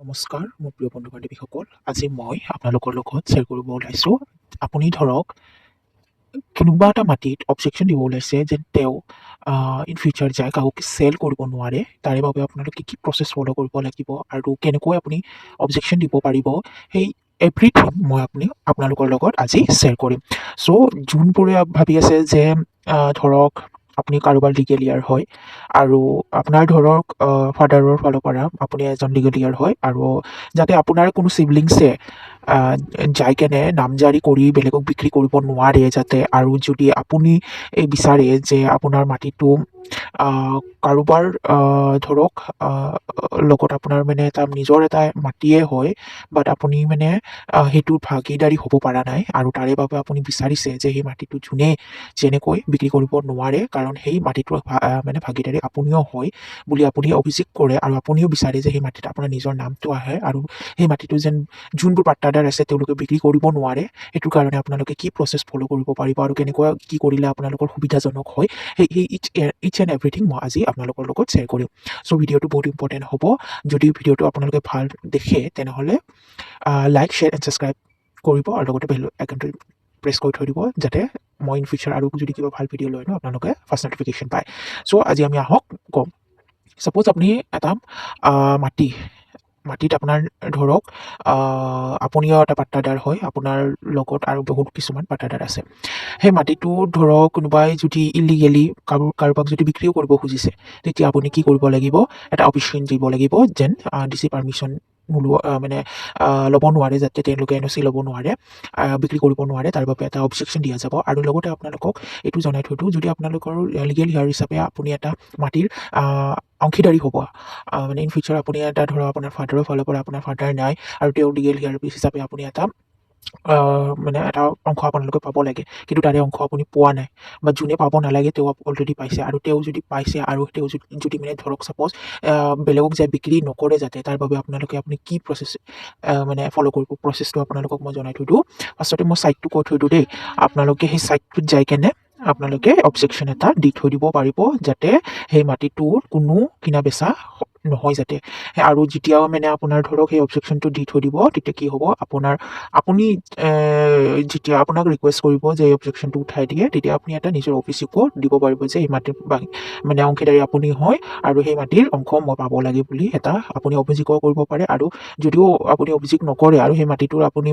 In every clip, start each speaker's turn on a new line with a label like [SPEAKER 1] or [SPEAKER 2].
[SPEAKER 1] নমস্কাৰ মোৰ প্ৰিয় বন্ধু বান্ধৱীসকল, আজি মই আপোনালোকৰ লগত শ্বেয়াৰ কৰিব ওলাইছোঁ, আপুনি ধৰক কোনোবা এটা মাটিত অবজেকশ্যন দিব ওলাইছে যে তেওঁ ইন ফিউচাৰ যায় কাকো চেল কৰিব নোৱাৰে। তাৰে বাবে আপোনালোকে কি প্ৰচেছ ফ'ল' কৰিব লাগিব আৰু কেনেকৈ আপুনি অবজেকশ্যন দিব পাৰিব, সেই এভৰিথিং মই আপোনালোকৰ লগত আজি শ্বেয়াৰ কৰিম। চ' যোনবোৰে ভাবি আছে যে ধৰক আপুনি কাৰোবাৰ লিগেল হেয়াৰ হয় আৰু আপোনাৰ ধৰক ফাদাৰৰ ফালৰ পৰা আপুনি এজন লিগেল হেয়াৰ হয় আৰু যাতে আপোনাৰ কোনো চিবলিংছে যাই কেনে নামজাৰি কৰি বেলেগক বিক্ৰী কৰিব নোৱাৰে যাতে, আৰু যদি আপুনি এই বিচাৰে যে আপোনাৰ মাটিটো কাৰোবাৰ ধৰক লগত আপোনাৰ মানে এটা নিজৰ এটা মাটিয়ে হয়, বাট আপুনি মানে সেইটোৰ ভাগীদাৰী হ'ব পৰা নাই আৰু তাৰে বাবে আপুনি বিচাৰিছে যে সেই মাটিটো যোনে যেনেকৈ বিক্ৰী কৰিব নোৱাৰে, কাৰণ সেই মাটিটোৰ মানে ভাগীদাৰী আপুনিও হয় বুলি আপুনি অভিযোগ কৰে আৰু আপুনিও বিচাৰে যে সেই মাটিত আপোনাৰ নিজৰ নামটো আহে আৰু সেই মাটিটো যেন যোনবোৰ পাট্টাদাৰ আছে তেওঁলোকে বিক্ৰী কৰিব নোৱাৰে, সেইটোৰ কাৰণে আপোনালোকে কি প্ৰচেছ ফ'ল' কৰিব পাৰিব আৰু কেনেকুৱা কি কৰিলে আপোনালোকৰ সুবিধাজনক হয়, সেই ইচ এণ্ড এভৰিথিং মই আজি আপোনালোকৰ লগত শ্বেয়াৰ কৰিম। চ' ভিডিঅ'টো বহুত ইম্পৰ্টেণ্ট হ'ব। যদি ভিডিঅ'টো আপোনালোকে ভাল দেখে, তেনেহ'লে লাইক, শ্বেয়াৰ এণ্ড ছাবস্ক্ৰাইব কৰিব আৰু লগতে বেল আইকনটো প্ৰেছ কৰি থৈ দিব, যাতে মই ইন ফিউচাৰ আৰু যদি কিবা ভাল ভিডিঅ' লৈ আনো, আপোনালোকে ফাৰ্ষ্ট নটিফিকেশ্যন পায়। চ' আজি আমি আহক কম। ছাপ'জ আপুনি এটা মাটিত আপোনাৰ ধৰক আপুনিও এটা পাট্টাদাৰ হয়, আপোনাৰ লগত আৰু বহুত কিছুমান পাট্টাদাৰ আছে। সেই মাটিটো ধৰক কোনোবাই যদি ইলিগেলি কাৰোবাক যদি বিক্ৰীও কৰিব খুজিছে, তেতিয়া আপুনি কি কৰিব লাগিব? এটা অবজেকশ্যন দিব লাগিব যেন ডিচি পাৰ্মিশ্যন নোলোৱা মানে ল'ব নোৱাৰে, যাতে তেওঁলোকে এনঅ'চি ল'ব নোৱাৰে, বিক্ৰী কৰিব নোৱাৰে, তাৰ বাবে এটা অবজেকশ্যন দিয়া যাব। আৰু লগতে আপোনালোকক এইটো জনাই থৈ দিওঁ, যদি আপোনালোকৰ লিগেল হেয়াৰ হিচাপে আপুনি এটা মাটিৰ অংশীদাৰী হ'ব, মানে ইন ফিউচাৰ আপুনি এটা ধৰক আপোনাৰ ফাদাৰৰ ফালৰ পৰা আপোনাৰ ফাদাৰ নাই আৰু তেওঁৰ লিগেল হেয়াৰ হিচাপে আপুনি এটা মানে এটা অংশ আপোনালোকে পাব লাগে, কিন্তু তাৰে অংশ আপুনি পোৱা নাই বা যোনে পাব নালাগে তেওঁ অলৰেডি পাইছে আৰু তেওঁ যদি পাইছে আৰু তেওঁ যদি মানে ধৰক ছাপ'জ বেলেগক যায় বিক্ৰী নকৰে যাতে, তাৰ বাবে আপোনালোকে আপুনি কি প্ৰচেছ মানে ফ'ল' কৰিব, প্ৰচেছটো আপোনালোকক মই জনাই থৈ দিওঁ। ফাৰ্ষ্টতে মই ছাইটটো কৈ থৈ দিওঁ দেই। আপোনালোকে সেই ছাইটটোত যাই কেনে আপোনালোকে অবজেকশ্যন এটা দি থৈ দিব পাৰিব, যাতে সেই মাটিটোৰ কোনো কিনা বেচা নহয় যাতে। আৰু যেতিয়াও মানে আপোনাৰ ধৰক সেই অবজেকশ্যনটো দি থৈ দিব, তেতিয়া কি হ'ব আপোনাৰ, আপুনি যেতিয়া আপোনাক ৰিকুৱেষ্ট কৰিব যে এই অবজেকশ্যনটো উঠাই দিয়ে, তেতিয়া আপুনি এটা নিজৰ অফিচকো দিব পাৰিব যে এই মাটিৰ মানে অংশীদাৰী আপুনি হয় আৰু সেই মাটিৰ অংশ মই পাব লাগে বুলি এটা আপুনি অভিযোগো কৰিব পাৰে। আৰু যদিও আপুনি অভিযোগ নকৰে আৰু সেই মাটিটোৰ আপুনি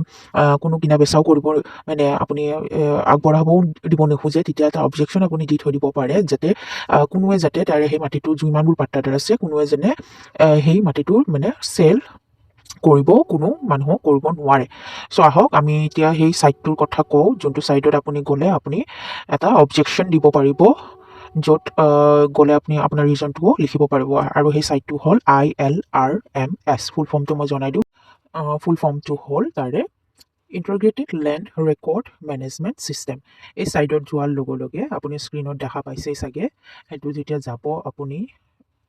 [SPEAKER 1] কোনো কিনা বেচাও কৰিব মানে আপুনি আগবঢ়াবও দিব নোখোজে, তেতিয়া এটা অবজেকশ্যন আপুনি দি থৈ দিব পাৰে, যাতে কোনোৱে যাতে তাৰে সেই মাটিটোৰ যিমানবোৰ পাট্টাদাৰ আছে, কোনোৱে যেনে সেই মাটিটোৰ মানে চেল কৰিব কোনো মানুহক কৰিব নোৱাৰে। চ' আহক আমি এতিয়া সেই ছাইটটোৰ কথা কওঁ, যোনটো ছাইটত আপুনি গ'লে আপুনি এটা অবজেকশ্যন দিব পাৰিব, য'ত গ'লে আপুনি আপোনাৰ ৰিজনটোও লিখিব পাৰিব। আৰু সেই ছাইটটো হ'ল আইএলআৰএমএছ। ফুল ফৰ্মটো মই জনাই দিওঁ। ফুল ফৰ্মটো হ'ল তাৰে Integrated Land Record Management System। এই ছাইটত যোৱাৰ লগে লগে আপুনি স্ক্ৰীণত দেখা পাইছেই চাগে। সেইটো যেতিয়া যাব আপুনি,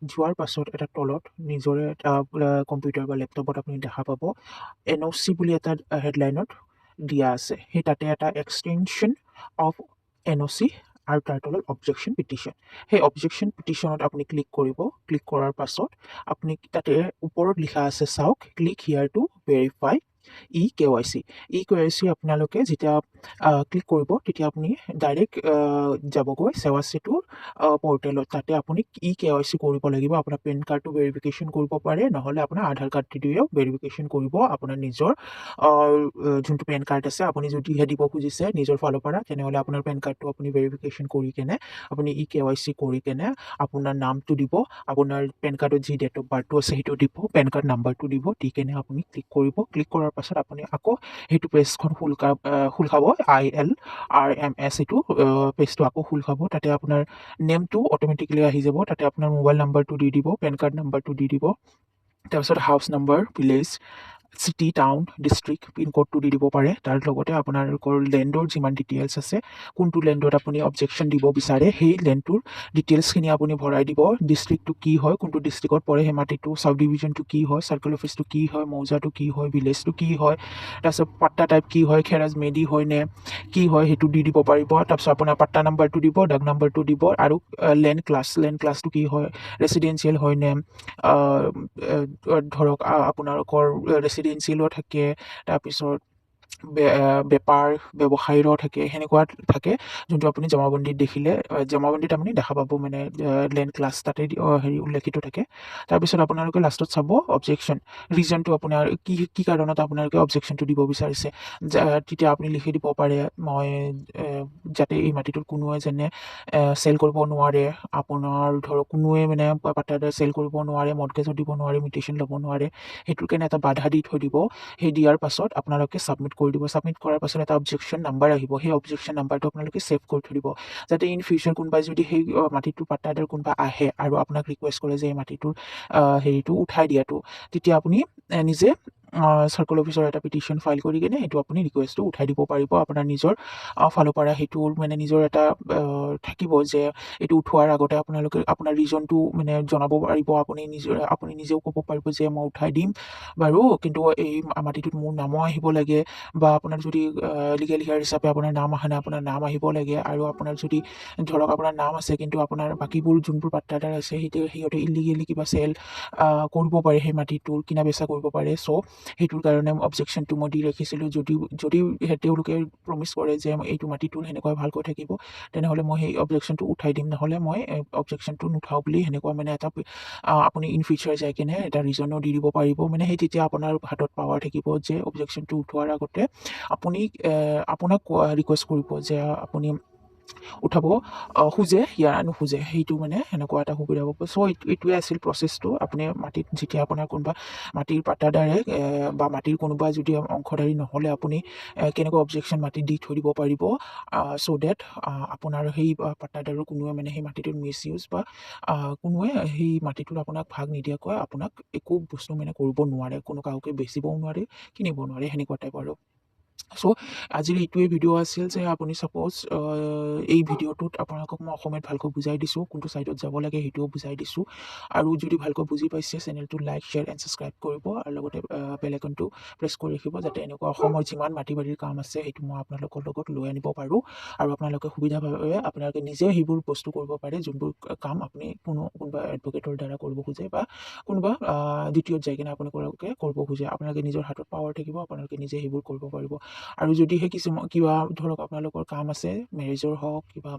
[SPEAKER 1] যোৱাৰ পাছত এটা তলত নিজৰে এটা কম্পিউটাৰ বা লেপটপত আপুনি দেখা পাব এনঅ'চি বুলি এটা হেডলাইনত দিয়া আছে। সেই তাতে এটা এক্সটেনশ্যন অফ এনঅ'চি আৰু তাৰ তলত অবজেকশ্যন পিটিশ্যন। সেই অবজেকশ্যন পিটিশ্যনত আপুনি ক্লিক কৰিব। ক্লিক কৰাৰ পাছত আপুনি তাতে ওপৰত লিখা আছে চাওক, "Click here to verify eKYC"। E KYC আপোনালোকে যেতিয়া ক্লিক কৰিব, তেতিয়া আপুনি ডাইৰেক্ট যাবগৈ সেৱা সেতুৰ পৰ্টেলত। তাতে আপুনি ই কেৱাইচি কৰিব লাগিব। আপোনাৰ পেন কাৰ্ডটো ভেৰিফিকেশ্যন কৰিব পাৰে, নহ'লে আপোনাৰ আধাৰ কাৰ্ডটো দিও ভেৰিফিকেশ্যন কৰিব। আপোনাৰ নিজৰ যোনটো পেন কাৰ্ড আছে, আপুনি যদিহে দিব খুজিছে নিজৰ ফালৰ পৰা, তেনেহ'লে আপোনাৰ পেন কাৰ্ডটো আপুনি ভেৰিফিকেশ্যন কৰি কেনে, আপুনি ই কেৱাইচি কৰি কেনে আপোনাৰ নামটো দিব, আপোনাৰ পেন কাৰ্ডত যি ডেট অফ বাৰ্থটো আছে সেইটো দিব, পেন কাৰ্ড নাম্বাৰটো দিব, দি কেনে আপুনি ক্লিক কৰিব। ক্লিক কৰাৰ পাছত আপুনি আকৌ সেইটো পেজখন খোল খাব। আইএলআৰএমএছ এইটো পেজটো আকৌ খোল খাব। তাতে আপোনাৰ নেমটো অট'মেটিকেলি আহি যাব। তাতে আপোনাৰ মোবাইল নাম্বাৰটো দি দিব, পেন কাৰ্ড নাম্বাৰটো দি দিব, তাৰপিছত house number, village, city, town, district, পিনক'ডটো দি দিব পাৰে। তাৰ লগতে আপোনালোকৰ লেণ্ডৰ যিমান ডিটেইলছ আছে, কোনটো লেণ্ডত আপুনি অবজেকশ্যন দিব বিচাৰে, সেই লেণ্ডটোৰ ডিটেইলছখিনি আপুনি ভৰাই দিব। ডিষ্ট্ৰিক্টটো কি হয়, কোনটো ডিষ্ট্ৰিক্টত পৰে সেই মাটিটো, চাব ডিভিজনটো কি হয়, চাৰ্কেল অফিচটো কি হয়, মৌজাটো কি হয়, ভিলেজটো কি হয়, তাৰপিছত পাট্টা টাইপ কি হয়, খেৰাজ মেদি হয় নে কি হয়, সেইটো দি দিব পাৰিব। তাৰপিছত আপোনাৰ পাট্টা নাম্বাৰটো দিব, দাগ নাম্বাৰটো দিব আৰু লেণ্ড ক্লাছ, লেণ্ড ক্লাছটো কি হয়, ৰেচিডেঞ্চিয়েল হয় নে ধৰক আপোনালোকৰ ৰেচিডেঞ্চিয়েলো থাকে, তাৰপিছত বেপাৰ ব্যৱসায়ৰো থাকে, সেনেকুৱা থাকে, যোনটো আপুনি জমাবন্দীত দেখিলে, জমাবন্দীত আপুনি দেখা পাব, মানে লেণ্ড ক্লাছ তাতে হেৰি উল্লেখিত থাকে। তাৰপিছত আপোনালোকে লাষ্টত চাব অবজেকশ্যন ৰিজনটো, আপোনাৰ কি কি কাৰণত আপোনালোকে অবজেকশ্যনটো দিব বিচাৰিছে। তেতিয়া আপুনি লিখি দিব পাৰে, মই যাতে এই মাটিটোত কোনোৱে যেনে চেল কৰিব নোৱাৰে, আপোনাৰ ধৰক কোনোৱে মানে পাট্টাদাৰ চেল কৰিব নোৱাৰে, মৰ্টগেজত দিব নোৱাৰে, মিউটেশ্যন ল'ব নোৱাৰে, সেইটোৰ কাৰণে এটা বাধা দি থৈ দিব। সেই দিয়াৰ পাছত আপোনালোকে ছাবমিট কৰি দিব। ছাবমিট কৰাৰ পাছত এটা অবজেকশ্যন নাম্বাৰ আহিব। সেই অবজেকশ্যন নাম্বাৰটো আপোনালোকে ছেভ কৰি থৈ দিব, যাতে ইন ফিউচাৰ কোনোবাই যদি সেই মাটিটোৰ পাট্টাদাৰ কোনোবা আহে আৰু আপোনাক ৰিকুৱেষ্ট কৰে যে এই মাটিটোৰ হেৰিটো উঠাই দিয়াটো, তেতিয়া আপুনি নিজে চাৰ্কল অফিচৰ এটা পিটিশ্যন ফাইল কৰি কিনে সেইটো আপুনি ৰিকুৱেষ্টটো উঠাই দিব পাৰিব। আপোনাৰ নিজৰ ফালৰ পৰা সেইটোৰ মানে নিজৰ এটা থাকিব যে এইটো উঠোৱাৰ আগতে আপোনালোকে আপোনাৰ ৰিজনটো মানে জনাব পাৰিব। আপুনি নিজেও ক'ব পাৰিব যে মই উঠাই দিম বাৰু, কিন্তু এই মাটিটোত মোৰ নামো আহিব লাগে, বা আপোনাৰ যদি লিগেল হেয়াৰ হিচাপে আপোনাৰ নাম অহা নাই, আপোনাৰ নাম আহিব লাগে। আৰু আপোনাৰ যদি ধৰক আপোনাৰ নাম আছে, কিন্তু আপোনাৰ বাকীবোৰ যোনবোৰ পাট্টাদাৰ আছে, সেইটো সিহঁতে ইলিগেলি কিবা চেল কৰিব পাৰে, সেই মাটিটোৰ কিনা বেচা কৰিব পাৰে। চ' সেইটোৰ কাৰণে অবজেকশ্যনটো মই দি ৰাখিছিলোঁ। যদি তেওঁলোকে প্ৰমিছ কৰে যে এইটো মাটিটোৰ সেনেকুৱা ভালকৈ থাকিব, তেনেহ'লে মই সেই অবজেকশ্যনটো উঠাই দিম, নহ'লে মই অবজেকশ্যনটো নুঠাওঁ বুলি সেনেকুৱা মানে এটা আপুনি ইন ফিউচাৰ যাই কিনে এটা ৰিজনো দি দিব পাৰিব। মানে সেই তেতিয়া আপোনাৰ হাতত পাৱাৰ থাকিব যে অবজেকশ্যনটো উঠোৱাৰ আগতে আপুনি আপোনাক ৰিকুৱেষ্ট কৰিব যে আপুনি উঠাব খোজে ইয়া নোখোজে, সেইটো মানে সেনেকুৱা এটা সুবিধা পাব। চ' এইটোৱে আছিল প্ৰচেছটো। আপুনি মাটিত যেতিয়া আপোনাৰ কোনোবা মাটিৰ পাট্টাদাৰে বা মাটিৰ কোনোবা যদি অংশধাৰী নহ'লে আপুনি কেনেকুৱা অবজেকশ্যন মাটিত দি থৈ দিব পাৰিব, চ' ডেট আপোনাৰ সেই পাট্টাদাৰৰ কোনোৱে মানে সেই মাটিটোত মিছ ইউজ বা কোনোৱে সেই মাটিটোত আপোনাক ভাগ নিদিয়াকৈ আপোনাক একো বস্তু মানে কৰিব নোৱাৰে, কোনো কাৰোকে বেচিবও নোৱাৰে, কিনিব নোৱাৰে, সেনেকুৱা টাইপ আৰু। চ' আজিৰ এইটোৱে ভিডিঅ' আছিল যে আপুনি ছাপ'জ এই ভিডিঅ'টোত আপোনালোকক মই অসমীয়াত ভালকৈ বুজাই দিছোঁ, কোনটো ছাইডত যাব লাগে সেইটোও বুজাই দিছোঁ। আৰু যদি ভালকৈ বুজি পাইছে, চেনেলটো লাইক, শ্বেয়াৰ এণ্ড ছাবস্ক্ৰাইব কৰিব আৰু লগতে বেল আইকনটো প্ৰেছ কৰি ৰাখিব, যাতে এনেকুৱা অসমৰ যিমান মাটি বাৰীৰ কাম আছে, সেইটো মই আপোনালোকৰ লগত লৈ আনিব পাৰোঁ আৰু আপোনালোকে সুবিধাভাৱে আপোনালোকে নিজে সেইবোৰ বস্তু কৰিব পাৰে, যোনবোৰ কাম আপুনি কোনোবা এডভকেটৰ দ্বাৰা কৰিব খোজে বা কোনোবা দ্বিতীয়ত যাই কিনে আপোনালোকে কৰিব খোজে। আপোনালোকে নিজৰ হাতত পাৱাৰ থাকিব, আপোনালোকে নিজে সেইবোৰ কৰিব পাৰিব। আৰু যদিহে কিছুমান কিবা ধৰক আপোনালোকৰ কাম আছে, মেৰেজৰ হওক, কিবা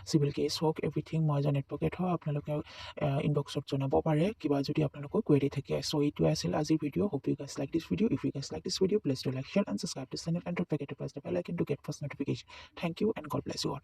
[SPEAKER 1] চিভিল কেছ হওক, এভৰিথিং, মই এজন এডভকেট হয়, আপোনালোকে ইনবক্সত জনাব পাৰে কিবা যদি আপোনালোকৰ কুৱেৰি থাকে। চ' এইটোৱে আছিল আজিৰ video. Hope you guys like this video. If you guys like this video, please do like, share and subscribe to channel and don't forget to press the bell icon to get first notification. Thank you and God bless you all.